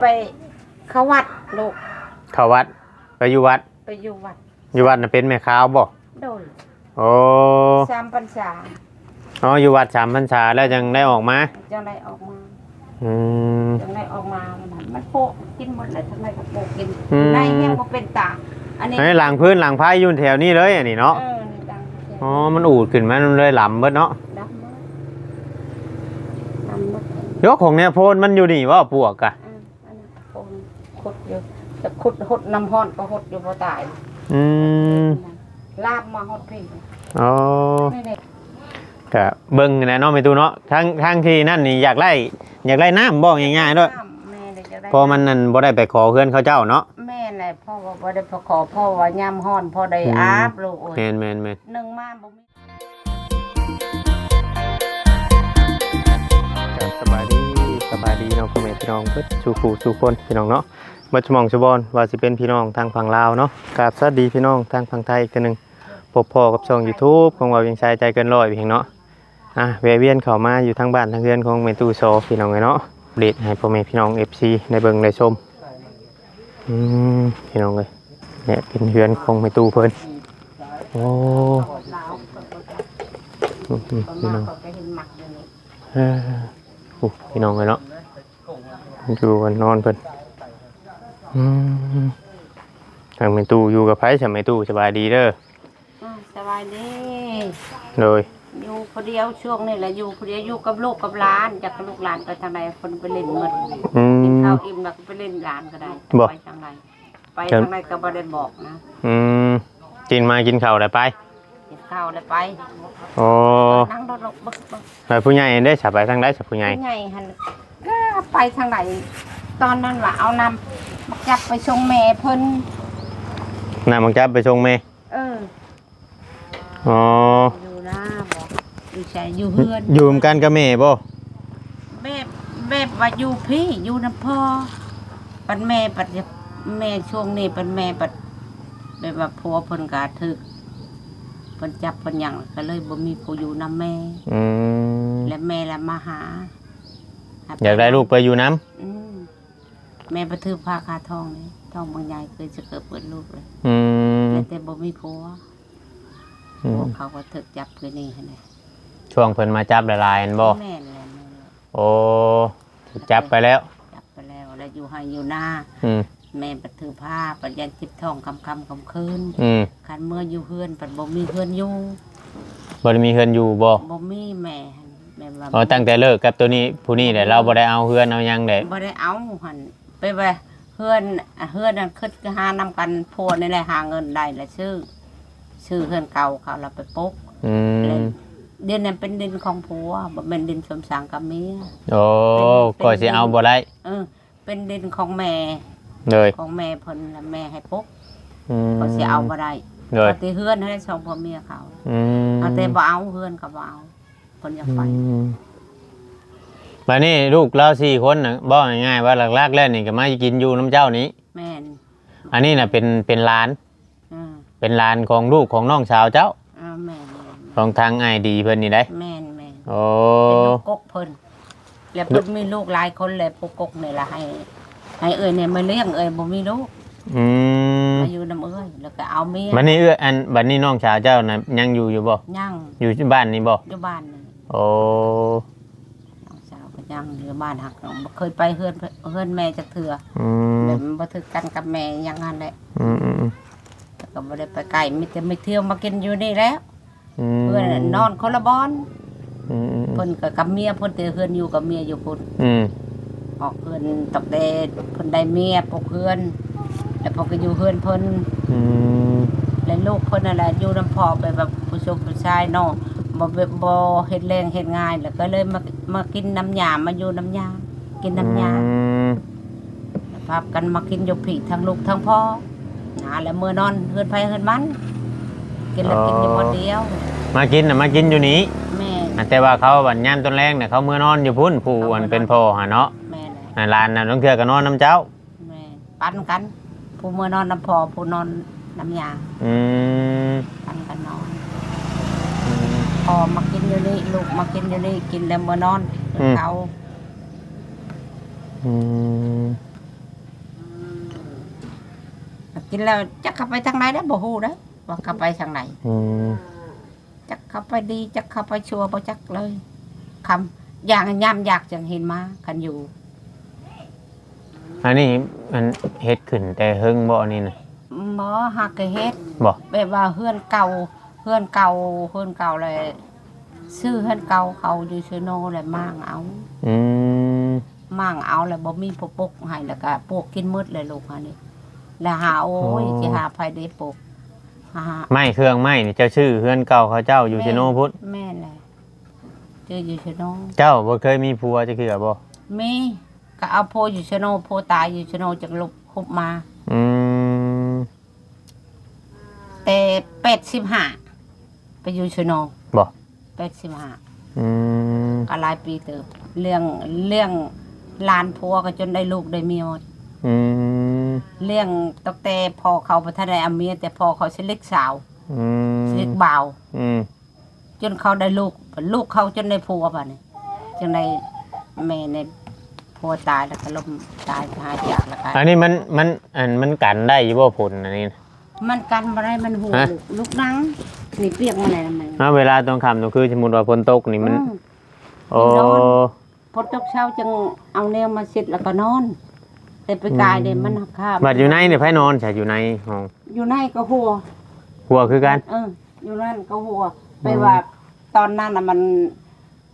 ໄປເຂົ້າວັດລູກ ເຂົ້າວັດ ໄປຢູ່ວັດ ໄປຢູ່ວັດ ຢູ່ວັດນະເປັນແມ່ຂາວບໍ່? ໂດຍ ໂອ້ ສາມພັນສາ ອໍ ຢູ່ວັດສາມພັນສາແລ້ວຈັ່ງໄດ້ອອກມາ ຈັ່ງໄດ້ອອກມາ ອືມ ຈັ່ງໄດ້ອອກມາ ມັນໂປະກິນໝົດແຫຼະ ທາງໃດກໍໂປະກິນ ອືມ ໃນຍັງບໍ່ເປັນຕາ ອັນນີ້ ໃນຫຼັງພື້ນຫຼັງໄຟຢູ່ແຖວນີ້ເລີຍ ອັນນີ້ເນາະ ເອີ ນີ້ຫຼັງ ອໍ ມັນອູດຂຶ້ນມາ ມັນເລີຍລຳເບິດເນາະ ລຳເບິດ ລຳເບິດ ໂຍ ຂອງແນວໂພນມັນຢູ່ນີ້ບໍ່ ປວກກະ ອືມ ອັນນັ້ນຄົນຂຸດຢູ່ ຈະຂຸດຫົດນ້ຳຮ້ອນກໍຫົດຢູ່ບໍ່ຕາຍ ອືມ ລາມມາຮອດພີ້ ອໍ ນີ້ໆ ກະເບິ່ງຫັ້ນແຫຼະເນາະແມ່ຕູ້ເນາະ ທາງ ທາງທີ່ນັ້ນນີ້ຢາກໄດ້ ຢາກໄດ້ນ້ຳບໍ່ ງ່າຍໆໂລດ ນ້ຳ ແມ່ນແຫຼະ ຢາກໄດ້ ເພາະມັນນັ້ນບໍ່ໄດ້ໄປຂໍເຮືອນເຂົາເຈົ້າເນາະ ແມ່ນແຫຼະ ເພາະວ່າບໍ່ໄດ້ໄປຂໍ ເພາະວ່າຍາມຮ້ອນພໍໄດ້ ອືມ ອາບລູກເອີຍ ແມ່ນໆໆ ໜຶ່ງມາບໍ່ມີ ກະສະບາຍດີ ສະບາຍດີເນາະ ພໍ່ແມ່ພີ່ນ້ອງເບິດສູ່ຜູ້ສູ່ຄົນ ພີ່ນ້ອງເນາະ ເບິດຊຸໝ່ອງຊຸບ່ອນ ວ່າຊິເປັນພີ່ນ້ອງທາງຝັ່ງລາວເນາະ ກາບສະຫວັດດີພີ່ນ້ອງທາງຝັ່ງໄທອີກເທື່ອໜຶ່ງ ພົບພໍ້ກັບຊ່ອງຢູທູບຂອງບ່າວວຽງໄຊ ໃຈເກີນຮ້ອຍ ພີ່ນ້ອງເນາະ ອ່າ ແວະວຽນເຂົ້າມາຢູ່ທາງບ້ານທາງເຮືອນຂອງແມ່ຕູ້ຊໍ ພີ່ນ້ອງເອີຍເນາະ ອັບເດດໃຫ້ພໍ່ແມ່ພີ່ນ້ອງ ເອັຟຊີ ໄດ້ເບິ່ງໄດ້ຊົມ ອືມ ພີ່ນ້ອງເອີຍ ແຫຼະ ເປັນເຮືອນຂອງແມ່ຕູ້ເພິ່ນ ໂອ້ ອືມ ອືມ ພີ່ນ້ອງ ເອີ ໂອ້ ພີ່ນ້ອງເອີຍເນາະ ຢູ່ກັນນອນເພິ່ນ ອືມ ທາງແມ່ຕູ້ຢູ່ກັບໃຜຊະ ແມ່ຕູ້ ສະບາຍດີເດີ ອືມ ສະບາຍດີ ໂດຍ ຢູ່ຜູ້ດຽວ ຊ່ວງນີ້ແຫຼະຢູ່ຜູ້ດຽວ ຢູ່ກັບລູກກັບຫຼານ ຈັກລູກຫຼານໄປທາງໃດ ເພິ່ນໄປຫຼິ້ນໝົດ ອືມ ກິນເຂົ້າອີ່ມແລ້ວກໍໄປຫຼິ້ນ ຫຼານກໍໄດ້ ບໍ່ ໄປທາງໃດ ໄປທາງໃດກໍບໍ່ໄດ້ບອກນະ ອືມ ກິນມາກິນເຂົ້າແລ້ວໄປ ກິນເຂົ້າແລ້ວໄປ ໂອ້ ນັ່ງລົດເບິ່ງ ແລ້ວຜູ້ໃຫຍ່ເດ້ ສະ ໄປທາງໃດ ສະ ຜູ້ໃຫຍ່ ຜູ້ໃຫຍ່ຫັ້ນກໍໄປທາງໃດ ຕອນນັ້ນວ່າເອົານ້ຳໝາກຈັບໄປສົ່ງແມ່ເພິ່ນ ນ້ຳໝາກຈັບໄປສົ່ງແມ່ ເອີ ອໍ ຢູ່ນາບໍ່ ຢູ່ໃສ ຢູ່ເຮືອນ ຢູ່ນຳກັນກັບແມ່ບໍ່? ແບບ ແບບວ່າຢູ່ພີ້ ຢູ່ນຳພໍ່ ບັດແມ່ ບັດແມ່ຊ່ວງນີ້ ບັດແມ່ ບັດແບບວ່າຜົວເພິ່ນກໍຖືກເພິ່ນຈັບເພິ່ນຫຍັງ ກໍເລີຍບໍ່ມີຜູ້ຢູ່ນຳແມ່ ອືມ ແລະແມ່ລະມາຫາ ຢາກໄດ້ລູກໄປຢູ່ນຳ ອືມ ແມ່ບໍ່ຖືກພາຄາທ້ອງເດ້ ທ້ອງບັກໃຫຍ່ ຄືຈະເກີດເປີດລູກເລີຍ ອືມ ແຕ່ບໍ່ມີຜົວ ອືມ ພວກເຂົາກໍຖືກຈັບຄືນີ້ຫັ້ນແຫຼະ ຊ່ວງເພິ່ນມາຈັບຫຼາຍໆຫັ້ນບໍ່? ແມ່ນແຫຼະ ແມ່ນແຫຼະ ໂອ້ ຖືກຈັບໄປແລ້ວ ຈັບໄປແລ້ວ ແລ້ວຢູ່ໄຮ່ຢູ່ນາ ອືມ ແມ່ບັດຖືພາ ບັດຢ້ານເຈັບທ້ອງຄ່ຳໆຄ່ຳຄືນ ອືມ ຄັນເມືອຢູ່ເຮືອນ ບັດບໍ່ມີເຮືອນຢູ່ ບໍ່ໄດ້ມີເຮືອນຢູ່ບໍ່? ບໍ່ມີ ແມ່ຫັ້ນ ແມ່ວ່າ ອໍ ຕັ້ງແຕ່ເລີກກັບໂຕນີ້ ຜູ້ນີ້ແຫຼະ ລາວບໍ່ໄດ້ເອົາເຮືອນເອົາຫຍັງແຫຼະ ບໍ່ໄດ້ເອົາຫັ້ນ ໄປວ່າເຮືອນ ເຮືອນນັ້ນຄິດຫານຳກັນ ຜົວນີ້ແຫຼະຫາເງິນໄດ້ລະຊື້ ຊື້ເຮືອນເກົ່າເຂົາລະໄປປົກ ອືມ ແລະດິນນັ້ນເປັນດິນຂອງຜົວ ບໍ່ແມ່ນດິນຊົມສັງກັບເມຍ ໂອ້ ເປັນ ກໍຊິເອົາບໍ່ໄດ້ ເອີ ເປັນດິນຂອງແມ່ ໂດຍ ຂອງແມ່ເພິ່ນລະແມ່ໃຫ້ປົກ ອືມ ກໍຊິເອົາບໍ່ໄດ້ ໂດຍ ເອົາແຕ່ເຮືອນຫັ້ນແຫຼະ ສອງຜົວເມຍເຂົາ ອືມ ເອົາແຕ່ບໍ່ເອົາ ເຮືອນກໍບໍ່ເອົາ ເພິ່ນຢາກໄປ ອືມ ບາດນີ້ລູກລາວສີ່ຄົນນະ ເວົ້າງ່າຍໆວ່າຫຼັກໆແລ້ວນີ້ກໍມາກິນຢູ່ນຳເຈົ້ານີ້ ແມ່ນ ອັນນີ້ນະເປັນ ເປັນຫຼານ ອືມ ເປັນຫຼານຂອງລູກຂອງນ້ອງສາວເຈົ້າ ອືມ ແມ່ນໆ ຂອງທາງອ້າຍດີເພິ່ນນີ້ໃດ ແມ່ນໆ ໂອ້ ເປັນລູກກົກເພິ່ນ ແລ້ວເພິ່ນມີລູກຫຼາຍຄົນ ແລ້ວຜູ້ກົກນີ້ລະໃຫ້ ໃຫ້ເອື້ອຍນີ້ມາລ້ຽງ ເອື້ອຍບໍ່ມີລູກ ອືມ ມາຢູ່ນຳເອື້ອຍ ແລ້ວກໍເອົາເມຍ ບັດນີ້ເອື້ອຍ ອັນ ບັດນີ້ນ້ອງສາວເຈົ້ານະຍັງຢູ່ຢູ່ບໍ່? ຍັງ ຢູ່ບ້ານນີ້ບໍ່? ຢູ່ບ້ານນີ້ ໂອ້ ນ້ອງສາວກໍຍັງຢູ່ບ້ານ ຫາກບໍ່ເຄີຍໄປເຮືອນ ເຮືອນແມ່ຈັກເທື່ອ ອືມ ແບບມັນບໍ່ຖືກກັນກັບແມ່ຫຍັງຫັ້ນແຫຼະ ອືມໆໆ ແລ້ວກໍບໍ່ໄດ້ໄປໃກ້ ມີແຕ່ມາທ່ຽວມາກິນຢູ່ນີ້ແຫຼະ ອືມ ເພິ່ນນອນຄົນລະບ່ອນ ອືມໆໆ ເພິ່ນກໍກັບເມຍເພິ່ນ ແຕ່ເຮືອນຢູ່ກັບເມຍຢູ່ພຸ້ນ ອືມ ອອກເຮືອນຕອກແດ່ ເພິ່ນໄດ້ເມຍປົກເຮືອນ ແລ້ວເພິ່ນກໍຢູ່ເຮືອນເພິ່ນ ອືມ ແລະລູກເພິ່ນນັ້ນແຫຼະຢູ່ນຳພໍ່ ແບບວ່າຜູ້ຊົກຜູ້ຊາຍເນາະ ບໍ່ ບໍ່ເຮັດແລງເຮັດງານ ແລ້ວກໍເລີຍມາ ມາກິນນຳຍາ ມາຢູ່ນຳຍາ ກິນນຳຍາ ອືມ ພາກັນມາກິນຢູ່ພີ້ ທັງລູກທັງພໍ່ ນາ ແລ້ວເມືອນອນເຮືອນໃຜເຮືອນມັນ ກິນແລ້ວກິນຢູ່ບ່ອນດຽວ ມາກິນນະ ມາກິນຢູ່ນີ້ ແມ່ນ ແຕ່ວ່າເຂົາບັດຍາມຕອນແລງນະ ເຂົາເມືອນອນຢູ່ພຸ້ນ ຜູ້ອັນເປັນພໍ່ຫັ້ນເນາະ ແມ່ນແຫຼະ ຫຼານນະ ລາງເທື່ອກໍນອນນຳເຈົ້າ ແມ່ນ ປັນກັນ ຜູ້ເມືອນອນນຳພໍ່ ຜູ້ນອນນຳຍາ ອືມ ປັນກັນນອນ ອືມ ພໍ່ມາກິນຢູ່ນີ້ ລູກມາກິນຢູ່ນີ້ ກິນແລ້ວເມືອນອນ ອືມ ເຂົາ ອືມ ກິນແລ້ວຈັກເຂົາໄປທາງໃດແລ້ວ ບໍ່ຮູ້ເດ້ ວ່າເຂົາໄປທາງໃດ. ອືມ ຈັກເຂົາໄປດີ ຈັກເຂົາໄປຊົ່ວ ບໍ່ຈັກເລີຍ. ຄຳ ຢ່າງຍາມຢາກຈັ່ງເຫັນມາ ຄັນຢູ່. ອັນນີ້ ອັນ ເຮັດຂຶ້ນແຕ່ເຫິງບໍ່ ອັນນີ້ນະ? ບໍ່ ຫາກກະເຮັດ ບໍ່ ແບບວ່າເຮືອນເກົ່າ ເຮືອນເກົ່າ ເຮືອນເກົ່າແລ້ວ ຊື້ເຮືອນເກົ່າເຂົາຢູ່ເຊໂນ ແລ້ວມ້າງເອົາ. ອືມ ມ້າງເອົາ ແລ້ວບໍ່ມີຜູ້ປົກໃຫ້ ແລ້ວກະປວກກິນໝົດແລ້ວລູກຫັ້ນນີ້. ແລ້ວຫາ ໂອ້ຍ ໂອ້ ຊິຫາໃຜໄດ້ປົກ ຫາ ໄມ້ເຄື່ອງໄມ້ນີ້ ເຈົ້າຊື້ເຮືອນເກົ່າເຂົາເຈົ້າຢູ່ເຊໂນພຸ້ນ? ແມ່ນແຫຼະ ຊື້ຢູ່ເຊໂນ. ເຈົ້າບໍ່ເຄີຍມີຜົວຈັກເທື່ອບໍ່? ມີ ກໍເອົາຜົວຢູ່ເຊໂນ ຜົວຕາຍຢູ່ເຊໂນ ຈັ່ງລົບ ຄຸບມາ. ອືມ ແຕ່ແປດສິບຫ້າ ໄປຢູ່ເຊໂນ ບໍ່? ແປດສິບຫ້າ. ອືມ ກໍຫຼາຍປີເຕີບ ລ້ຽງ ລ້ຽງຫຼານຜົວກໍຈົນໄດ້ລູກໄດ້ເມຍໝົດ. ອືມ ລ້ຽງຕັ້ງແຕ່ພໍ່ເຂົາບໍ່ທັນໄດ້ເອົາເມຍ ແຕ່ພໍ່ເຂົາສະເລັກສາວ. ອືມ ສະເລັກບ່າວ. ອືມ ຈົນເຂົາໄດ້ລູກ ລູກເຂົາຈົນໄດ້ຜົວບາດນີ້ ຈັ່ງໄດ້ແມ່ໃນຜົວຕາຍ ແລ້ວກໍລົ້ມຕາຍ ຕາຍຈາກ ແລ້ວກໍ ອັນນີ້ມັນ ມັນ ອັນ ມັນກັນໄດ້ຢູ່ບໍ່ ຝົນອັນນີ້ນະ? ມັນກັນບໍ່ໄດ້ ມັນຮົ່ວ ຮະ? ລູກ ລູກໜັງນີ້ປຽກໝົດແລ້ວມັນ. ເອົາ ເວລາຕອນຄ່ຳຕອນຄືນ ສົມມຸດວ່າຝົນຕົກນີ້ມັນ ອືມ ໂອ້ ນີ້ນອນ ຝົນຕົກເຊົ້າຈຶ່ງເອົາແນວມາເຊັດແລ້ວກໍນອນ. ແຕ່ປີກາຍນີ້ ອືມ ມັນຫາກຄາບ ບັດຢູ່ໃນນີ້ໃຜນອນຊະ ຢູ່ໃນຫ້ອງ? ຢູ່ໃນກໍຮົ່ວ ຮົ່ວຄືກັນ. ເອີ ຢູ່ນັ້ນກໍຮົ່ວ ອືມ ແປວ່າຕອນນັ້ນນະ ມັນ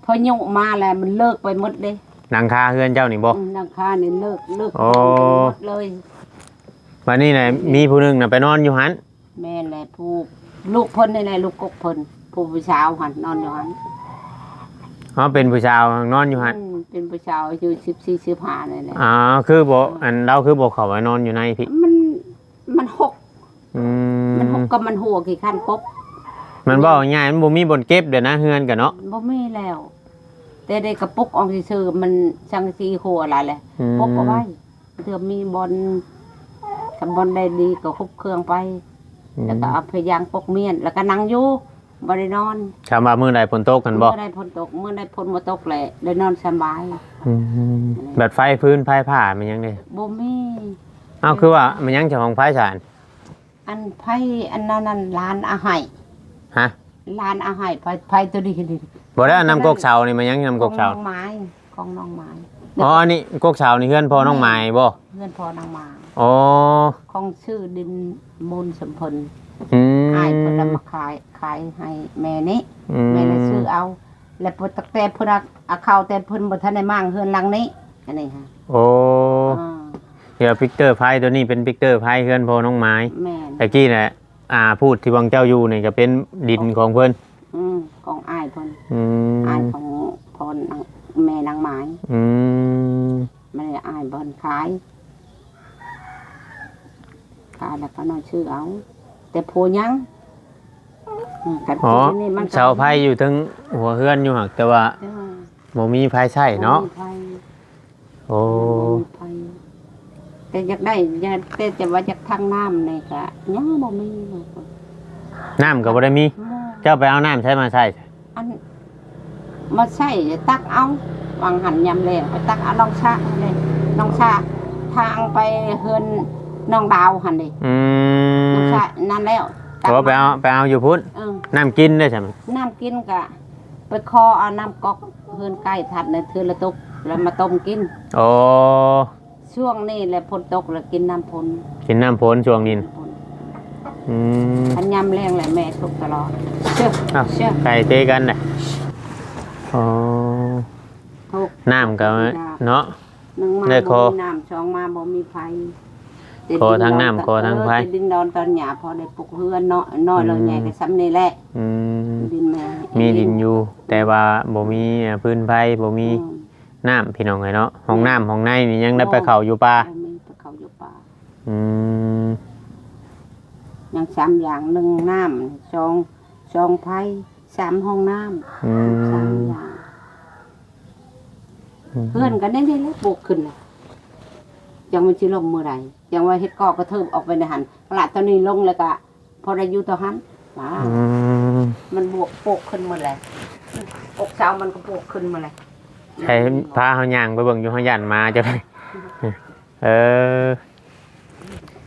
ພາຍຸມາແລ້ວ ມັນເລີກໄປໝົດເດ້ ຫຼັງຄາເຮືອນເຈົ້ານີ້ບໍ່? ອືມ ຫຼັງຄານີ້ເລີກ ເລີກ ໂອ້ ໄປໝົດເລີຍ. ບັດນີ້ນະ ອືມ ມີຜູ້ໜຶ່ງນະໄປນອນຢູ່ຫັ້ນ. ແມ່ນແຫຼະ ຜູ້ ລູກເພິ່ນນີ້ແຫຼະ ລູກກົກເພິ່ນ ຜູ້ ຜູ້ສາວຫັ້ນນອນຢູ່ຫັ້ນ. ອໍ ເປັນຜູ້ສາວນອນຢູ່ຫັ້ນ. ອືມ ເປັນຜູ້ສາວອາຍຸສິບສີ່ ສິບຫ້ານີ້ແຫຼະ. ອໍ ຄືບໍ່ ເອີ ອັນ ລາວຄືບໍ່ເຂົ້າໄປນອນຢູ່ໃນພີ້? ມັນ ມັນຫົກ. ອືມ ມັນຫົກກັບມັນຮົ່ວຂີ້ຄັນປົກ. ມັນເວົ້າງ່າຍໆ ມັນບໍ່ມີບ່ອນເກັບເດ້ນະ ເຮືອນກະເນາະ. ບໍ່ມີແລ້ວ ແຕ່ໄດ້ກະປຸກອອກຊື່ໆ ມັນສັງກະສີຮົ່ວຫຼາຍແຫຼະ. ອືມ ປົກເອົາໄວ້ ເທື່ອມີບ່ອນ ຄັນບ່ອນໃດດີກໍຄຸບເຄື່ອງໄປ. ອືມ ແລ້ວກໍເອົາພະຍາງປົກມ້ຽນ ແລ້ວກໍນັ່ງຢູ່ ບໍ່ໄດ້ນອນ. ຄຳວ່າມື້ໃດຝົນຕົກຫັ້ນບໍ່? ມື້ໃດຝົນຕົກ ມື້ໃດຝົນບໍ່ຕົກແຫຼະ ໄດ້ນອນສະບາຍ. ອືມ ແບບໄຟຟືນໄຟຟ້າແມ່ນຫຍັງເດ້? ບໍ່ມີ. ອ້າວ ຄືວ່າແມ່ນຫຍັງເຈົ້າຂອງໄຟສານ? ອັນໄຟອັນນັ້ນນັ້ນ ຫຼານເອົາໃຫ້. ຮະ? ຫຼານເອົາໃຫ້ ໄຟ ໄຟໂຕນີ້ນີ້. ບໍ່ໄດ້ ນ້ຳກົກເຊົານີ້ ແມ່ນຫຍັງນ້ຳກົກເຊົາ? ຂອງນ້ອງໝາຍ ຂອງນ້ອງໝາຍ. ອໍ ອັນນີ້ກົກເຊົານີ້ເຮືອນພໍ່ນ້ອງໝາຍບໍ່? ເຮືອນພໍ່ນ້ອງໝາຍ. ອໍ ຂອງຊື້ດິນມູນສຳເພິນ. ອືມ ອ້າຍເພິ່ນນຳມາຂາຍ ຂາຍໃຫ້ແມ່ນີ້. ອືມ ແມ່ລະຊື້ເອົາ ແລ້ວປະ ຕັ້ງແຕ່ເພິ່ນເອົາເຂົ້າ ແຕ່ເພິ່ນບໍ່ທັນໄດ້ມ້າງເຮືອນຫຼັງນີ້ ອັນນີ້ຫັ້ນ. ໂອ້ ອ່າ ດຽວປິກເຕີໄຟໂຕນີ້ເປັນປິກເຕີໄຟເຮືອນພໍ່ນ້ອງໝາຍ. ແມ່ນ ຕະກີ້ນະ ອ່າ ພູດທີ່ວ່າເຈົ້າຢູ່ນີ້ກໍເປັນດິນຂອງເພິ່ນ. ອືມ ຂອງອ້າຍເພິ່ນ. ອືມ ອ້າຍຂອງພໍ່ນາງ ແມ່ນາງໝາຍ. ອືມ ແມ່ນອ້າຍເພິ່ນຂາຍ ຂາຍແລ້ວກໍນ້ອຍຊື້ເອົາ ແຕ່ຜົວຍັງ. ອືມ ກັນ ອໍ ນີ້ມັນເສົາໄຟຢູ່ເທິງຫົວເຮືອນຢູ່ຫັ້ນ ແຕ່ວ່າ ເອີ ບໍ່ມີໄຟໃຊ້ເນາະ. ບໍ່ມີໄຟ. ໂອ້ ບໍ່ມີໄຟ ແຕ່ຢາກໄດ້ ຢາກ ແຕ່ຈະວ່າຢາກທັງນ້ຳນີ້ກະຍັງບໍ່ມີ. ນ້ຳກໍບໍ່ໄດ້ມີ. ບໍ່. ເຈົ້າໄປເອົານ້ຳໃສມາໃຊ້? ອັນ ມາໃຊ້ ຕັກເອົາ ຫວ່າງຫັ້ນຍາມແລງ ໄປຕັກເອົາໜອງສະເດ້ ໜອງສະ ທາງໄປເຮືອນນ້ອງດາວຫັ້ນເດ້. ອືມ ໜອງສະນັ້ນແລ້ວ ຕັກ ໂອ້ ໄປເອົາ ໄປເອົາຢູ່ພຸ້ນ. ເອີ ນ້ຳກິນເດ້ຊັ້ນ? ນ້ຳກິນກະ ໄປຂໍເອົານ້ຳກັອກເຮືອນໃກ້ທັດໃນເທື່ອລະຕຸກ ແລ້ວມາຕົ້ມກິນ. ອໍ ຊ່ວງນີ້ແຫຼະຝົນຕົກ ແລ້ວກິນນ້ຳຝົນ ກິນນ້ຳຝົນຊ່ວງນີ້. ຝົນ ອືມ ຄັນຍາມແລງແຫຼະແມ່ທຸກຕະຫຼອດ. ເຊື່ອ ອ້າວ ເຊື່ອ ໄກ່ເຕະກັນນະ. ອໍ ທຸກ ນ້ຳກໍເນາະ ໜຶ່ງມາ ໄດ້ຂໍ ບໍ່ມີນ້ຳ ສອງມາບໍ່ມີໄຟ. ຂໍທັງນ້ຳ ແຕ່ດິນດອນ ຂໍທັງໄຟ ເອີ ແຕ່ດິນດອນຕອນຫຍ້າພໍໄດ້ປຸກເຮືອນເນາະ ນ້ອຍ ອືມ ເລີກໃຫຍ່ກໍສ່ຳນີ້ແຫຼະ. ອືມ ດິນແມ່ ມີດິນຢູ່ ແຕ່ວ່າບໍ່ມີ ອືມ ຟືນໄຟ ບໍ່ມີ ອືມ ນ້ຳ ພີ່ນ້ອງເອີຍເນາະ. ຫ້ອງນ້ຳ ແມ່ນ ຫ້ອງໃນນີ້ຍັງໄດ້ໄປເຂົ້າຢູ່ປ່າ ບໍ່ມີ ໄປເຂົ້າຢູ່ປ່າ. ອືມ ຍັງສາມຢ່າງ ໜຶ່ງນ້ຳ ສອງ ສອງໄຟ ສາມຫ້ອງນ້ຳ. ອືມ ສາມຢ່າງ. ອືມ ເຮືອນກໍແນວນີ້ແຫຼະ ປຸກຂຶ້ນແຫຼະ ຈັ່ງມັນຊິລົ້ມມື້ໃດ ຈັ່ງວ່າເຮັດກໍກະເທີບອອກໄປໃນຫັ້ນ ລະຕອນນີ້ລົງແລ້ວກະພໍໄດ້ຢູ່ຕໍ່ຫັ້ນ. ອືມ ມັນບວກປົກຂຶ້ນໝົດແຫຼະ ປົກເສົາມັນກໍປົກຂຶ້ນໝົດແຫຼະ. ໃຫ້ພາເຮົາຍ່າງໄປເບິ່ງຢູ່ ເຮົາຢ້ານໝາເຈົ້າ. ເອີ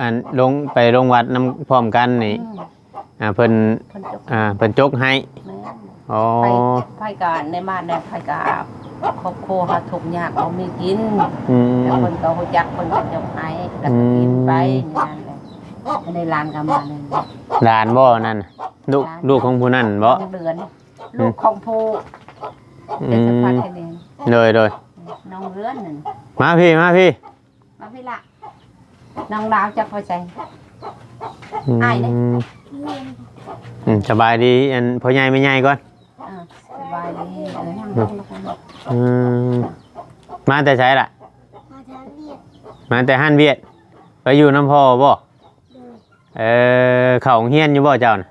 ອັນ ລົງ ໄປລົງວັດນຳພ້ອມກັນນີ້ ອືມ ອ່າ ເພິ່ນ ເພິ່ນຈົກ ອ່າ ເພິ່ນຈົກໃຫ້. ແມ່ນ. ອໍ ໃຜ ໃຜກໍໃນບ້ານໃດ ໃຜກໍຄອບຄົວເຮົາທຸກຍາກບໍ່ມີກິນ. ອືມ ແລ້ວເພິ່ນກໍຮູ້ຈັກ ເພິ່ນກໍຈົກໃຫ້ ແລ້ວກໍກິນໄປ ອືມ ນີ້ນັ້ນແຫຼະ. ອັນນີ້ຫຼານກໍມາແລ້ວ. ຫຼານບໍ່ນັ້ນ? ລູກ ຫຼານ ລູກຂອງຜູ້ນັ້ນບໍ່? ນ້ອງເດືອນ ອືມ ລູກຂອງຜູ້ ອືມ ເປັນສະພາດແຂວງ. ໂດຍ ໂດຍ. ນ້ອງເດືອນນັ້ນ. ມາພີ້ ມາພີ້. ມາພີ້ລະ ນ້ອງດາວຈັກໄປໃສ? ອືມ ອ້າຍເດ້. ອືມ ສະບາຍດີ ອັນ ພໍ່ໃຫຍ່ແມ່ໃຫຍ່ກ່ອນ. ອ່າ ສະບາຍດີ. ເອີ ນັ່ງລົງ ອືມ ມາແຕ່ໃສລະ? ມາແຕ່ຮ້ານວຽດ. ມາແຕ່ຮ້ານວຽດ. ໄປຢູ່ນຳພໍ່ບໍ່? ໂດຍ. ເອີ ເຂົ້າໂຮງຮຽນຢູ່ບໍ່ເຈົ້ານະ?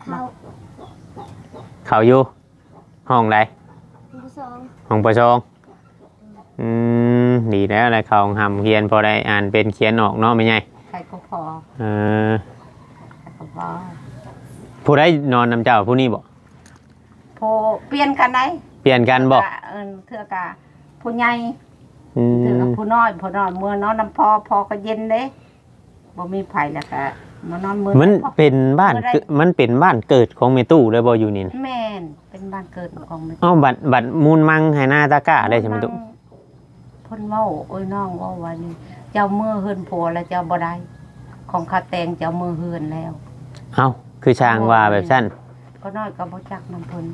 ເຂົ້າ. ເຂົ້າຢູ່. ຫ້ອງໃດ? ຫ້ອງ ປ.ສອງ. ອືມ ດີແລ້ວ ໄດ້ເຂົ້າໂຮງຮ່ຳໂຮງຮຽນ ພໍໄດ້ອ່ານເປັນຂຽນອອກເນາະ ແມ່ໃຫຍ່. ໃຄກໍພໍ. ເອີ ໃຄກໍພໍ. ຜູ້ໃດນອນນຳເຈົ້າ ຜູ້ນີ້ບໍ່? ຜູ້ ປ່ຽນກັນໄດ໋. ປ່ຽນກັນບໍ່? ເອີ ເທື່ອກະຜູ້ໃຫຍ່. ອືມ ເທື່ອກະຜູ້ນ້ອຍ ຜູ້ນ້ອຍເມືອນອນນຳພໍ່ ພໍ່ກໍເຢັນເດ້. ບໍ່ມີໃຜແລ້ວກະມານອນເມືອງ. ມັນເປັນບ້ານ ເກີດ ມັນເປັນບ້ານເກີດຂອງແມ່ຕູ້ເລີຍບໍ່ຢູ່ນີ້ນະ? ແມ່ນ ເປັນບ້ານເກີດຂອງແມ່ຕູ້. ເອົ້າ ບັດ ບັດມູນມັງໄຮ່ນາຕາກ້າໄດ້ຊັ້ນແມ່ຕູ້? ເພິ່ນເວົ້າ ເອີຍ ນ້ອງເວົ້າວ່ານີ້ ເຈົ້າເມືອເຮືອນຜົວແລ້ວເຈົ້າບໍ່ໄດ້ ຂອງຂ້າແຕ່ງເຈົ້າເມືອເຮືອນແລ້ວ. ເອົ້າ ຄືຊ່າງວ່າແບບຊັ້ນ? ຂ້ານ້ອຍກໍບໍ່ຈັກນຳເພິ່ນ.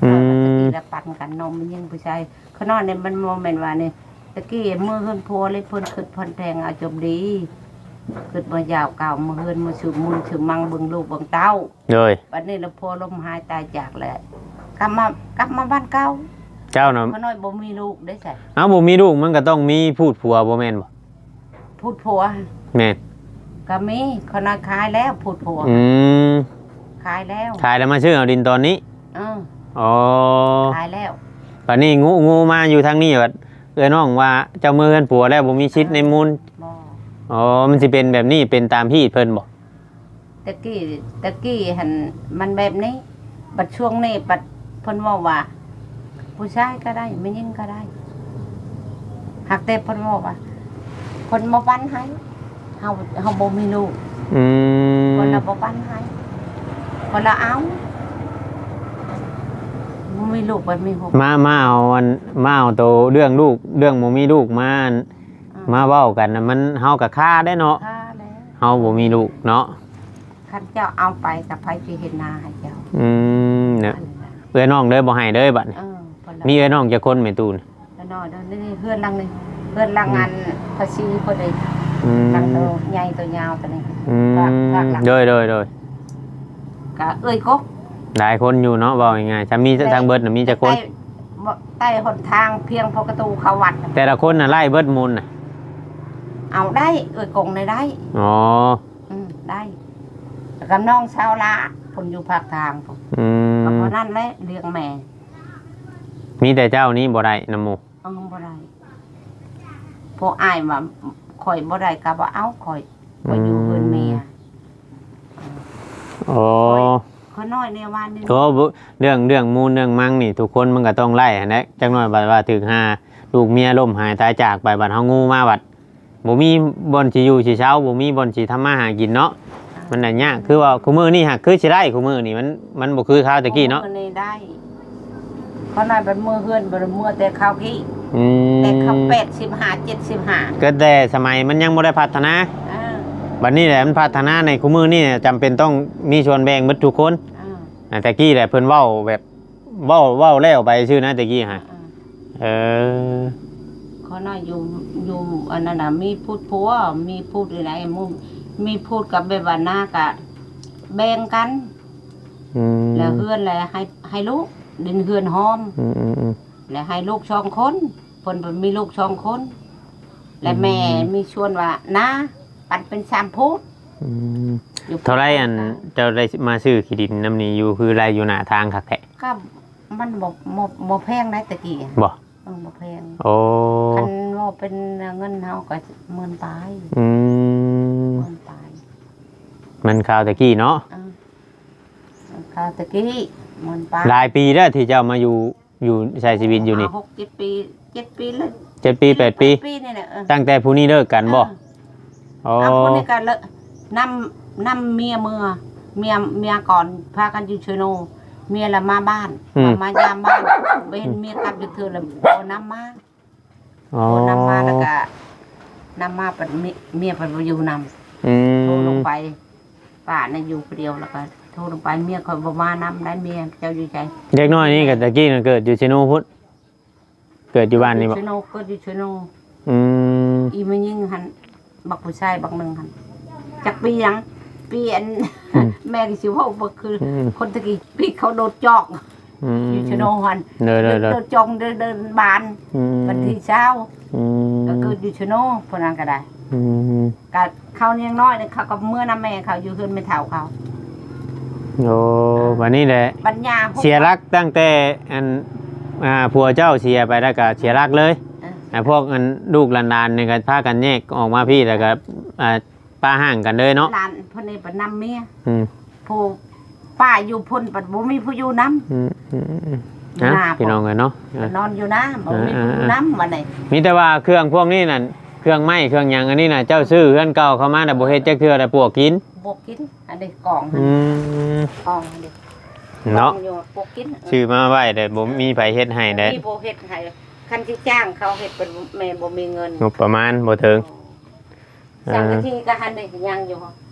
ອືມ ແຕ່ກີ້ລະປັນກັນເນາະ ແມ່ຍິງຜູ້ຊາຍ. ຂ້ານ້ອຍນີ້ມັນບໍ່ແມ່ນວ່ານີ້ ແຕ່ກີ້ເມືອເຮືອນຜົວເລີຍ ເພິ່ນຄຶດຜ່ອນແພງເອົາຈົບດີ ຄຶດບໍ່ຢາວກາວ ເມືອເຮືອນ ເມືອຊື້ມູນຊື້ມັງ ເບິ່ງລູກເບິ່ງເຕົ້າ. ໂດຍ. ບັດນີ້ລະຜົວລົ້ມຫາຍຕາຍຈາກແລ້ວ ກັບມາ ກັບມາບ້ານເກົ່າ. ເຈົ້ານະ ຂ້ານ້ອຍບໍ່ມີລູກເດ້ໃສ. ເອົ້າ ບໍ່ມີລູກມັນກໍຕ້ອງມີພູດຜົວບໍ່ແມ່ນບໍ່? ພູດຜົວ. ແມ່ນ. ກໍມີ ຂ້ານ້ອຍຂາຍແລ້ວພູດຜົວ. ອືມ ຂາຍແລ້ວ. ຂາຍແລ້ວມາຊື້ເອົາດິນຕອນນີ້? ເອີ. ອໍ ຂາຍແລ້ວ. ບັດນີ້ງູ ງູມາຢູ່ທາງນີ້ ບັດເອື້ອຍນ້ອງວ່າເຈົ້າເມືອເຮືອນຜົວແລ້ວ ບໍ່ມີສິດໃນມູນ. ເອີ ບໍ່. ອໍ ມັນຊິເປັນແບບນີ້ ເປັນຕາມຮີດເພິ່ນບໍ່? ແຕ່ກີ້ ແຕ່ກີ້ຫັ້ນມັນແບບນີ້ ບັດຊ່ວງນີ້ບັດເພິ່ນເວົ້າວ່າ ຜູ້ຊາຍກໍໄດ້ ແມ່ຍິງກໍໄດ້ ຫາກແຕ່ເພິ່ນເວົ້າວ່າ ເພິ່ນບໍ່ປັນໃຫ້ ເຮົາ ເຮົາບໍ່ມີລູກ. ອືມ ເພິ່ນລະບໍ່ປັນໃຫ້ ເພິ່ນລະເອົາ ບໍ່ມີລູກ ບໍ່ມີຫົວ. ມາ ມາເອົາອັນ ມາເອົາໂຕເລື່ອງລູກ ເລື່ອງບໍ່ມີລູກມາ ອ່າ ມາເວົ້າກັນນະ ມັນ ເຮົາກໍຄາໄດ້ເນາະ ຄາແລ້ວ ເຮົາບໍ່ມີລູກເນາະ. ຄັນເຈົ້າເອົາໄປ ກະໃຜຊິເຮັດນາໃຫ້ເຈົ້າ? ອືມ ເນາະ ອັນນັ້ນນະ ເອື້ອຍນ້ອງເລີຍບໍ່ໃຫ້ເລີຍບັດນີ້. ເອີ ເພິ່ນລະ ມີເອື້ອຍນ້ອງຈັກຄົນແມ່ຕູ້ນະ? ເອື້ອຍນ້ອງ ນີ້ເຮືອນຫຼັງນີ້ ເຮືອນຫຼັງ ອືມ ອັນພາສີເພິ່ນເດ້ ອືມ ຫຼັງໂຕໃຫຍ່ໂຕຍາວໂຕນີ້. ອືມ ພາກ ພາກຫຼັງ ໂດຍ ໂດຍ ໂດຍ. ກະເອື້ອຍກົກ ຫຼາຍຄົນຢູ່ເນາະ ເວົ້າງ່າຍໆ ຖ້າມີ ແຕ່ ທາງເບິດນະມີຈັກຄົນ? ແຕ່ ແຕ່ຫົນທາງພຽງພໍກະຕູເຂົ້າວັດ. ແຕ່ລະຄົນນະໄລ່ເບິດມູນນະ? ເອົາໄດ້ ເອື້ອຍກົງນີ້ໄດ້. ອໍ ອືມ ໄດ້ ແລ້ວກໍນ້ອງສາວຫຼ້າ ເພິ່ນຢູ່ພາກທາງພຸ້ນ. ອືມ ກໍເທົ່ານັ້ນແຫຼະ ລ້ຽງແມ່. ມີແຕ່ເຈົ້ານີ້ບໍ່ໄດ້ນຳໝູ່? ເອີ ບໍ່ໄດ້. ພວກອ້າຍວ່າຂ້ອຍບໍ່ໄດ້ກໍບໍ່ເອົາຂ້ອຍ ຂ້ອຍຢູ່ເຮືອນເມຍ. ອືມ ໂອ້ ຂ້ອຍ ຂ້ອຍນ້ອຍແນວວ່ານີ້. ໂອ້ ເລື່ອງ ເລື່ອງມູນເລື່ອງມັງນີ້ ທຸກຄົນມັນກໍຕ້ອງໄລ່ຫັ້ນແຫຼະ. ຈັກໜ້ອຍບັດວ່າຖືກຫາລູກເມຍລົ້ມຫາຍຕາຍຈາກໄປ ບັດເຮົາງູມາບັດ ບໍ່ມີບ່ອນຊິຢູ່ຊິເຊົາ ບໍ່ມີບ່ອນຊິທຳມາຫາກິນເນາະ ມັນລະຍາກ. ຄືວ່າຄູ່ມື້ນີ້ຫາກຄືຊິໄດ້ຄູ່ມື້ນີ້ ມັນ ມັນບໍ່ຄືຄາວແຕ່ກີ້ເນາະ. ມື້ນີ້ໄດ້ ຂ້ານ້ອຍບັດເມືອເຮືອນ ບໍ່ໄດ້ເມືອແຕ່ຄາວກີ້. ອືມ ແຕ່ຄາວແປດສິບຫ້າ ເຈັດສິບຫ້າ ກໍແຕ່ສະໄໝມັນຍັງບໍ່ໄດ້ພັດທະນາ. ອ່າ ບັດນີ້ແຫຼະມັນພັດທະນາໃນຄູ່ມື້ນີ້ ຈຳເປັນຕ້ອງມີສ່ວນແບ່ງໝົດທຸກຄົນ. ອ່າ ອ່າ ແຕ່ກີ້ແຫຼະເພິ່ນເວົ້າແບບ ເວົ້າ ເວົ້າແລ້ວໄປຊື່ນະ ແຕ່ກີ້ຫະ. ອ່າ ເອີ ຂ້ອຍນະຢູ່ ຢູ່ອັນນັ້ນນະ ມີພູດຜົວ ມີພູດອີ່ໃດ ມີພູດກັບແບບວ່ານາກະແບ່ງກັນ. ອືມ ແລ້ວເຮືອນແຫຼະໃຫ້ ໃຫ້ລູກ ດິນເຮືອນຫອມ. ອືມໆໆ ແລ້ວໃຫ້ລູກສອງຄົນ ເພິ່ນ ເພິ່ນມີລູກສອງຄົນ ແລ້ວແມ່ ອືມ ມີສ່ວນວ່ານາ ປັນເປັນສາມພູດ. ອືມ ຢູ່ ເທົ່າໃດອັນເຈົ້າໄດ້ມາຊື້ທີ່ດິນນຳນີ້ຢູ່ ຄືໄລ່ຢູ່ໜ້າທາງຄັກແທ້? ກໍມັນບໍ່ ບໍ່ ບໍ່ແພງໃດແຕ່ກີ້. ບໍ່? ເອີ ບໍ່ແພງ. ໂອ້ ຄັນວ່າເປັນເງິນເຮົາກໍໝື່ນປາຍ. ອືມ ໝື່ນປາຍ. ມັນຄາວແຕ່ກີ້ເນາະ. ເອີ ຄາວແຕ່ກີ້ໝື່ນປາຍ. ຫຼາຍປີແລ້ວທີ່ເຈົ້າມາຢູ່ ຢູ່ໃຊ້ຊີວິດຢູ່ນີ້? ຫົກເຈັດປີ ເຈັດປີແລ້ວ ເຈັດປີ ແປດປີ ແປດປີນີ້ແຫຼະ. ເອີ ຕັ້ງແຕ່ຜູ້ນີ້ເລີກກັນບໍ່? ເອີ ແ ອໍ ເອົາ ຄົນນີ້ກໍເລີຍນຳ ນຳເມຍເມືອ ເມຍ ເມຍກ່ອນພາກັນຢູ່ເຊໂນ ເມຍລະມາບ້ານ ອືມ ມາ ມາຢາມບ້ານ ບໍ່ເຫັນເມຍກັບຈັກເທື່ອ ລະບໍ່ນຳມາ. ອໍ ບໍ່ນຳມາ ແລ້ວກະນຳມາ ບັດເມຍ ເມຍເພິ່ນບໍ່ຢູ່ນຳ ອືມ ໂທລົງໄປ ປ້ານະຢູ່ຜູ້ດຽວ ແລ້ວກະໂທລົງໄປ ເມຍຂ້ອຍບໍ່ມານຳໄດ໋ ເມຍເຈົ້າຢູ່ໃສ? ເດັກນ້ອຍນີ້ກໍຕະກີ້ນະເກີດຢູ່ເຊໂນພຸ້ນ ເກີດຢູ່ບ້ານນີ້ບໍ່? ເຊໂນ ເກີດຢູ່ເຊໂນ ອືມ ອີແມ່ຍິງຫັ້ນ ບັກຜູ້ຊາຍບັກໜຶ່ງຫັ້ນ ຈັກປີຫຍັງ ປີອັນ ອືມ ແມ່ກໍຊິເວົ້າບໍ່ຄື ອືມ ຄົນຕະກີ້ ປີເຂົາໂດດຈອກ ອືມ ຢູ່ເຊໂນຫັ້ນ ໂດຍໆໆ ໂດດຈອກ ເດີນ ເດີນບ້ານ ອືມ ວັນທີຊາວ ອືມ ກໍເກີດຢູ່ເຊໂນ ຜູ້ນັ້ນກໍໄດ້ ອືມ ກໍເຂົາຍັງນ້ອຍເດ້ ເຂົາກໍເມືອນຳແມ່ເຂົາ ຢູ່ເຮືອນແມ່ເຖົ້າເຂົາ. ໂອ້ ບັດນີ້ແຫຼະ ບັນຍາ ເສຍຫຼັກຕັ້ງແຕ່ອັນ ອ່າ ຜົວເຈົ້າເສຍໄປແລ້ວກໍເສຍຫຼັກເລີຍ ເອີ ອ່າ ພວກອັນລູກຫຼານໆນີ້ກໍພາກັນແຍກອອກມາພີ້ ແລ້ວກໍ ອ່າ ປະຮ່າງກັນເລີຍເນາະ ຫຼານເພິ່ນນີ້ໄປນຳເມຍ ອືມ ຜູ້ປ້າຢູ່ພຸ້ນ ບັດບໍ່ມີຜູ້ຢູ່ນຳ ອືມໆໆ ຢູ່ນາ ພີ່ນ້ອງເອີຍເນາະ ໄປນອນຢູ່ນາ ບໍ່ມີຜູ້ຢູ່ນຳ ເອີໆໆ ບັດນີ້ ມີແຕ່ວ່າເຄື່ອງພວກນີ້ນັ້ນ ເຄື່ອງໄມ້ເຄື່ອງຫຍັງອັນນີ້ນະ ເຈົ້າຊື້ເຮືອນເກົ່າເຂົ້າມາແລ້ວບໍ່ເຮັດຈັກເທື່ອ ແລ້ວປວກກິນ ປວກກິນ ອັນນີ້ກອງຫັ້ນ ອືມ ກອງຫັ້ນເດ ເນາະ ກອງຢູ່ ປວກກິນ ເອີ ຊື້ມາໄວ້ແຕ່ບໍ່ມີໃຜເຮັດໃຫ້ໄດ໋ ບໍ່ມີຜູ້ເຮັດໃຫ້ ຄັນຊິຈ້າງເຂົາເຮັດ ເພິ່ນ ແມ່ບໍ່ມີເງິນ ງົບປະມານບໍ່ເຖິງ ສັງກະສີກໍຫັ້ນເດ້ ຍັງຢູ່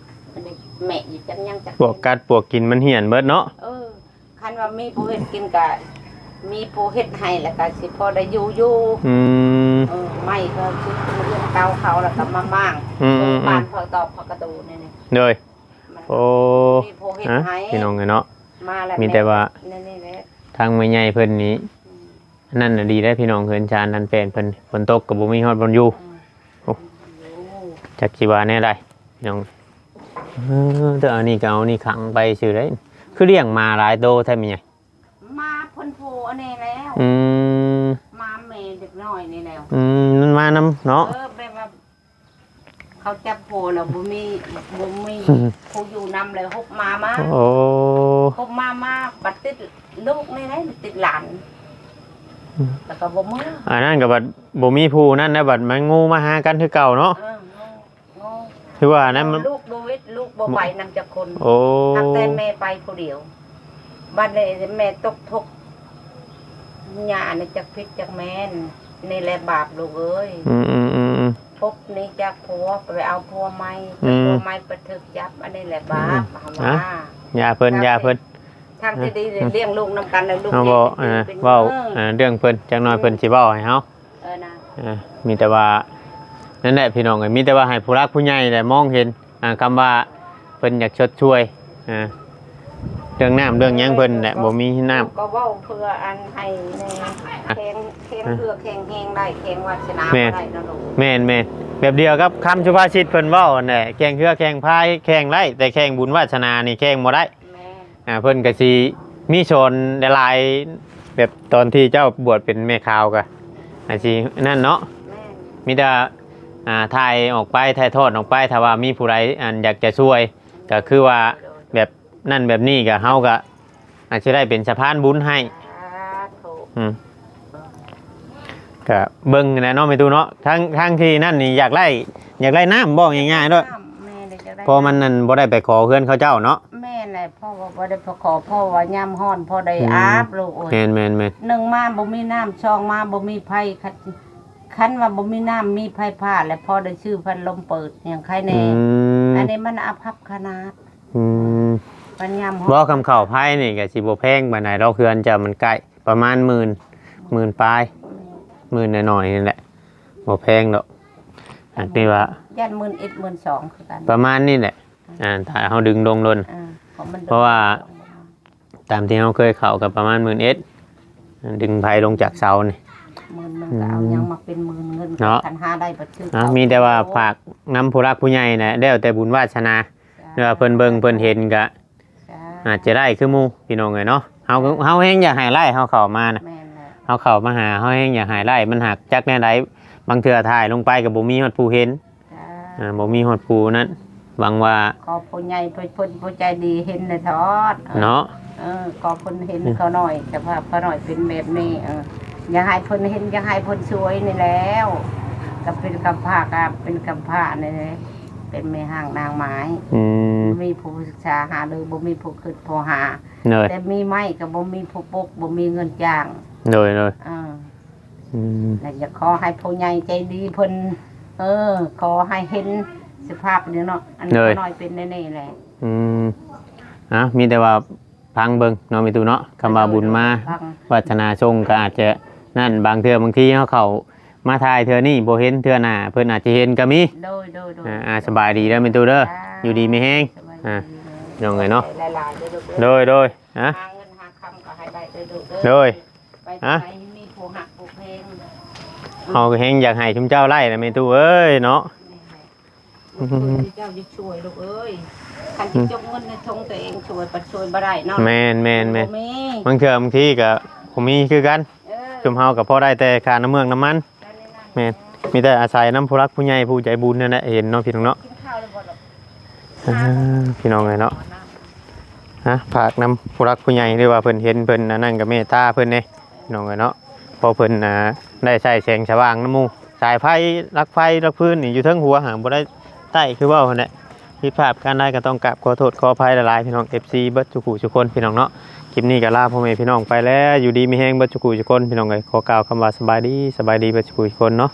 ອັນນີ້ແໝະຢູ່ ຈັກຍັງຈັກ ປວກກັດປວກກິນມັນຫ້ຽນເບິດເນາະ ເອີ ຄັນວ່າມີຜູ້ເຮັດກິນກໍມີຜູ້ເຮັດໃຫ້ ແລ້ວກໍຊິພໍໄດ້ຢູ່ຢູ່ ອືມ ເອີ ໄມ້ກໍຊື້ເຮືອນເກົ່າເຂົາ ແລ້ວກໍມາມ້າງ ອືມໆໆ ບານເຂົາຕອກເຂົາກະຕູນີ້ ໂດຍ ມັນ ໂອ້ ມີຜູ້ເຮັດໃຫ້ ພີ່ນ້ອງເອີຍເນາະ ມາແລ້ວ ມີແຕ່ວ່າ ແມ່ ນີ້ແຫຼະ ທາງແມ່ໃຫຍ່ເພິ່ນນີ້ ອືມ ອັນນັ້ນນະດີເດ້ພີ່ນ້ອງ ເຮືອນຊານນັ້ນແປນເພິ່ນ ຝົນຕົກກໍບໍ່ມີຮອດບ່ອນຢູ່ ອືມ ໂອ້ ຈັກຊິວ່າແນວໃດພີ່ນ້ອງ ເອີ ແຕ່ອັນນີ້ກໍເອົານີ້ຂັງໄປຊື່ໄດ໋ ຄືລ້ຽງໝາຫຼາຍໂຕແທ້ແມ່ໃຫຍ່ ໝາເພິ່ນໂພອັນນີ້ແລ້ວ ອືມ ໝາແມ່ເດັກນ້ອຍນີ້ແລ້ວ ອືມ ມັນມານຳເນາະ ເອີ ແບບວ່າ ເຂົາຈັບໂພແລ້ວບໍ່ມີ ບໍ່ມີຜູ້ຢູ່ນຳ ແລ້ວຫົບໝາມາ ໂອ້ ຫົບໝາມາ ບັດຕິດລູກນີ້ແຫຼະ ຕິດຫຼານ ອືມ ແລ້ວກໍບໍ່ເມືອ ອັນນັ້ນກໍບັດບໍ່ມີຜູ້ນັ້ນນະ ບັດມັນງູມາຫາກັນຄືເກົ່າເນາະ ເອີ ງູ ງູ ຄືວ່ານັ້ນ ລູກບໍ່ເວັດ ລູກບໍ່ໄປນຳຈັກຄົນ ໂອ້ ຮັບແຕ່ແມ່ໄປຜູ້ດຽວ ບັດນີ້ແມ່ຕົກທຸກ ຍ່ານີ້ຈັກຜິດຈັກແມ່ນ ນີ້ແຫຼະບາບລູກເອີຍ ອືມໆໆໆ ພົບໜີຈາກຜົວ ໄປເອົາຜົວໃໝ່ ອືມ ຜົວໃໝ່ໄປຖືກຈັບ ອັນນີ້ແຫຼະບາບ ອືມ ເຮົາວ່າ ອ່ະ ຢ່າເພິ່ນ ຢ່າເພິ່ນ ທາງທີ່ດີ ອ່ະ ລ້ຽງລູກນຳກັນ ແລ້ວລູກ ເຮົາເວົ້າ ເປັນ ອ່າ ເປັນ ເວົ້າ ເອີ ອ່າ ເລື່ອງເພິ່ນ ຈັກໜ້ອຍເພິ່ນຊິເວົ້າໃຫ້ເຮົາ ເອີ ນະ ອ່າ ມີແຕ່ວ່າ ນັ້ນແຫຼະພີ່ນ້ອງເອີຍ ມີແຕ່ວ່າໃຫ້ຜູ້ຫຼັກຜູ້ໃຫຍ່ແຫຼະມອງເຫັນ ອ່າ ຄຳວ່າເພິ່ນຢາກຊົດຊ່ວຍ ອ່າ ເລື່ອງນ້ຳເລື່ອງຫຍັງເພິ່ນແຫຼະ ບໍ່ມີນ້ຳ ກໍເວົ້າເພື່ອອັນໃຫ້ແນ່ ແຂງ ແຂງເຄືອແຂງແຮງໄດ້ ແຂງວາສະໜາ ແມ່ນ ບໍ່ໄດ້ເນາະລູກ ແມ່ນໆ ແບບດຽວກັບຄຳສຸພາສິດເພິ່ນເວົ້າຫັ້ນແຫຼະ ແຂງເຄືອແຂງພາຍແຂງໄດ້ ແຕ່ແຂງບຸນວາສະໜານີ້ແຂງບໍ່ໄດ້ ແມ່ນ ອ່າ ເພິ່ນກໍຊິມີສອນຫຼາຍໆ ແບບຕອນທີ່ເຈົ້າບວດເປັນແມ່ຂາວກໍ ອາ ຊິນັ້ນເນາະ ແມ່ນ ມີແຕ່ ອ່າ ຖ່າຍອອກໄປ ຖ່າຍທອດອອກໄປ ຖ້າວ່າມີຜູ້ໃດ ອັນ ຢາກຈະຊ່ວຍ ກໍຄືວ່າແບບນັ້ນແບບນີ້ ກໍເຮົາກໍອາດຈະໄດ້ເປັນສະພານບຸນໃຫ້ ສາທຸ ອືມ ກະເບິ່ງຫັ້ນແຫຼະເນາະແມ່ຕູ້ເນາະ ທາງ ທາງທີ່ນັ້ນນີ້ຢາກໄດ້ ຢາກໄດ້ນ້ຳ ເວົ້າງ່າຍໆໂລດ ນ້ຳ ແມ່ນ ຢາກໄດ້ ເພາະມັນນັ້ນບໍ່ໄດ້ໄປຂໍເຮືອນເຂົາເຈົ້າເນາະ ແມ່ນແຫຼະ ເພາະວ່າບໍ່ໄດ້ໄປຂໍ ເພາະວ່າຍາມຮ້ອນພໍໄດ້ ອືມ ອາບລູກເອີຍ ແມ່ນໆໆ ໜຶ່ງມາບໍ່ມີນ້ຳ ສອງມາບໍ່ມີໄຟ ຄັນ ຄັນວ່າບໍ່ມີນ້ຳ ມີໄຟຟ້າ ແລ້ວພໍໄດ້ຊື້ພັດລົມເປີດຫຍັງໄຄແນ່ ອືມ ອັນນີ້ມັນອາພັບຂະໜາດ ອືມ ມັນຍາມຮ້ອນ ບໍ່ ຄຳເຂົ້າໄຟນີ້ກໍຊິບໍ່ແພງປານໃດດອກ ເຮືອນເຈົ້າມັນໃກ້ ປະມານໝື່ນ ໝື່ນປາຍ ໝື່ນໜ້ອຍໆນີ້ແຫຼະ ບໍ່ແພງດອກ ອັນນີ້ວ່າ ຢ້ານໝື່ນເອັດ ໝື່ນສອງຄືກັນ ປະມານນີ້ແຫຼະ ອ່າ ຖ້າເຮົາດຶງລົງໂດນ ອ່າ ເພາະມັນ ເພາະວ່າ ຕາມທີ່ເຮົາເຄີຍເຂົ້າກໍປະມານໝື່ນເອັດ ດຶງໄຟລົງຈາກເສົານີ້ ໝື່ນໜຶ່ງກໍເອົາຫຍັງມາເປັນໝື່ນ ເງິນ ເນາະ ຄັນຫາໄດ້ກໍຊື້ ເນາະ ເຂົ້າ ມີແຕ່ວ່າຝາກນຳຜູ້ຫຼັກຜູ້ໃຫຍ່ແຫຼະ ແລ້ວແຕ່ບຸນວາສະໜາ ຖ້າວ່າເພິ່ນເບິ່ງເພິ່ນເຫັນກໍ ອາດຈະໄດ້ຄືໝູ່ ພີ່ນ້ອງເອີຍເນາະ ເຮົາ ເຮົາແຮງຢາກໃຫ້ຫຼາຍ ເຮົາເຂົ້າມານະ ແມ່ນແຫຼະ ເຮົາເຂົ້າມາຫາ ເຮົາແຮງຢາກໃຫ້ຫຼາຍ ມັນຫາກຈັກແນວໃດ ບາງເທື່ອຖ່າຍລົງໄປກໍບໍ່ມີຮອດຜູ້ເຫັນ ອ່າ ບໍ່ມີຮອດຜູ້ນັ້ນ ຫວັງວ່າ ຂໍຜູ້ໃຫຍ່ເພິ່ນ ຜູ້ໃຈດີເຫັນແດ່ທອດ ເນາະ ເອີ ຂໍເພິ່ນເຫັນ ອືມ ເຂົາໜ້ອຍ ສະພາບເຂົາໜ້ອຍເປັນແບບນີ້ ເອີ ຢາກໃຫ້ເພິ່ນເຫັນ ຢາກໃຫ້ເພິ່ນຊ່ວຍນີ້ແລ້ວ ກໍເປັນກຳພ້າ ກໍເປັນກຳພ້ານີ້ແຫຼະ ເປັນແມ່ຮ້າງນາງໝາຍ ອືມ ບໍ່ມີຜູ້ສຶກສາຫາລື ບໍ່ມີຜູ້ຄິດຜູ້ຫາ ໂດຍ ແຕ່ມີໄມ້ກໍບໍ່ມີຜູ້ປົກ ບໍ່ມີເງິນຈ້າງ ໂດຍໂດຍ ເອີ ອືມ ແລະຢາກຂໍໃຫ້ຜູ້ໃຫຍ່ໃຈດີເພິ່ນ ເອີ ຂໍໃຫ້ເຫັນສະພາບນີ້ເນາະ ອັນ ໂດຍ ນ້ອຍເປັນແນວນີ້ແຫຼະ ອືມ ເອົ້າ ມີແຕ່ວ່າຟັງເບິ່ງເນາະແມ່ຕູ້ເນາະ ຄຳວ່າບຸນມາ ໂດຍ ໂດຍ ວາດສະໜາສົ່ງກໍອາດຈະນັ້ນ ບາງເທື່ອບາງທີເຮົາເຂົ້າມາຖ່າຍເທື່ອນີ້ບໍ່ເຫັນ ເທື່ອໜ້າເພິ່ນອາດຈະເຫັນກໍມີ ໂດຍ ໂດຍ ໂດຍ ອ່າ ອ່າ ສະບາຍດີເດີແມ່ຕູ້ເດີ ອ່າ ຢູ່ດີມີແຮງ ສະບາຍ ອ່າ ດີ ພີ່ນ້ອງເອີຍເນາະ ຫຼາຍໆເດີລູກເດີ ໂດຍໂດຍ ອ່າ ຫາເງິນຫາຄຳກໍໃຫ້ໄດ້ເດີລູກເດີ ໂດຍ ໄປ ອ່າ ໄປໃຫ້ມີຜູ້ຮັກຜູ້ແພງ ເຮົາກໍແຮງຢາກໃຫ້ຊຸມເຈົ້າໄດ້ນະແມ່ຕູ້ເອີຍເນາະ ແມ່ນແຫຼະ ອືມ ເຈົ້າຈະຊ່ວຍລູກເອີຍ ຄັນຊິຈົກເງິນໃນຖົງຕົວເອງຊ່ວຍ ບັດຊ່ວຍບໍ່ໄດ້ເນາະ ແມ່ນໆໆ ບໍ່ມີ ບາງເທື່ອບາງທີກໍບໍ່ມີຄືກັນ ເອີ ຊຸມເຮົາກໍພໍໄດ້ແຕ່ຄ່ານ້ຳເມືອກນ້ຳມັນ ແມ່ນ ມີແຕ່ອາໄສນຳຜູ້ຫຼັກຜູ້ໃຫຍ່ຜູ້ໃຈບຸນນັ້ນແຫຼະ ເຫັນເນາະພີ່ນ້ອງເນາະ ກິນຂ້າວແລ້ວບໍ່ລູກ ອ່າ ພີ່ນ້ອງເອີຍເນາະ ຮະ ຝາກນຳຜູ້ຫຼັກຜູ້ໃຫຍ່ ຫຼືວ່າເພິ່ນເຫັນເພິ່ນອັນນັ້ນກໍເມດຕາເພິ່ນແດ່ ພີ່ນ້ອງເອີຍເນາະ ເພາະເພິ່ນ ອ່າ ໄດ້ໃຊ້ແສງສະຫວ່າງນຳໝູ່ ສາຍໄຟ ຫຼັກໄຟ ຫຼັກຟືນນີ້ຢູ່ເທິງຫົວ ຫາບໍ່ໄດ້ໄຕ້ຄືເວົ້າຫັ້ນແຫຼະ ຜິດພາດປະການໃດກໍຕ້ອງກາບຂໍໂທດຂໍອະໄພຫຼາຍໆ ພີ່ນ້ອງ ເອັຟຊີ ເບິດສູ່ຜູ້ສູ່ຄົນ ພີ່ນ້ອງເນາະ ຄລິບນີ້ກໍລາພໍ່ແມ່ພີ່ນ້ອງໄປແລ້ວ ຢູ່ດີມີແຮງເບິດສູ່ຜູ້ສູ່ຄົນ ພີ່ນ້ອງເອີຍ ຂໍກ່າວຄຳວ່າສະບາຍດີ ສະບາຍດີເບິດສູ່ຜູ້ສູ່ຄົນເນາະ.